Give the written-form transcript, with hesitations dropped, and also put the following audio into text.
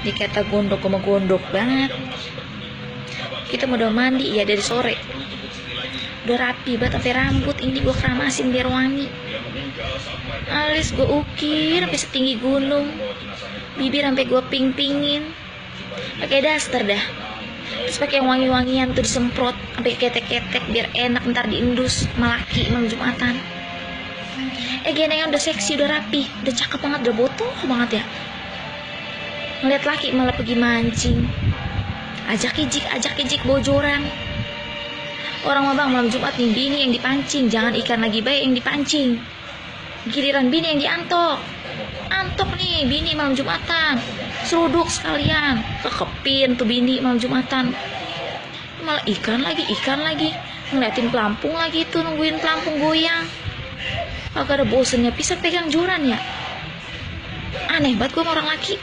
dikata gondok sama gondok banget. Kita mau udah mandi ya dari sore, udah rapi banget sampai rambut ini gue keramasin biar wangi, alis gue ukir sampai setinggi gunung, bibir sampai gue ping-pingin pakai daster dah, terus pakai wangi-wangian tuh disemprot sampai ketek-ketek biar enak ntar diendus malaki malam Jumatan. Genengan udah seksi, udah rapi, udah cakep banget, udah botoh banget ya. Ngeliat laki malah pergi mancing, ajak ijik bojoran. Orang mah bang malam Jumat nih bini yang dipancing, jangan ikan lagi baik yang dipancing, giliran bini yang diantok. Antok nih bini malam Jumatan, seruduk sekalian, kekepin tuh bini malam Jumatan. Malah ikan lagi, ngeliatin pelampung lagi tuh, nungguin pelampung goyang. Agak ada bosennya, bisa pegang joran ya. Aneh banget gue sama orang laki.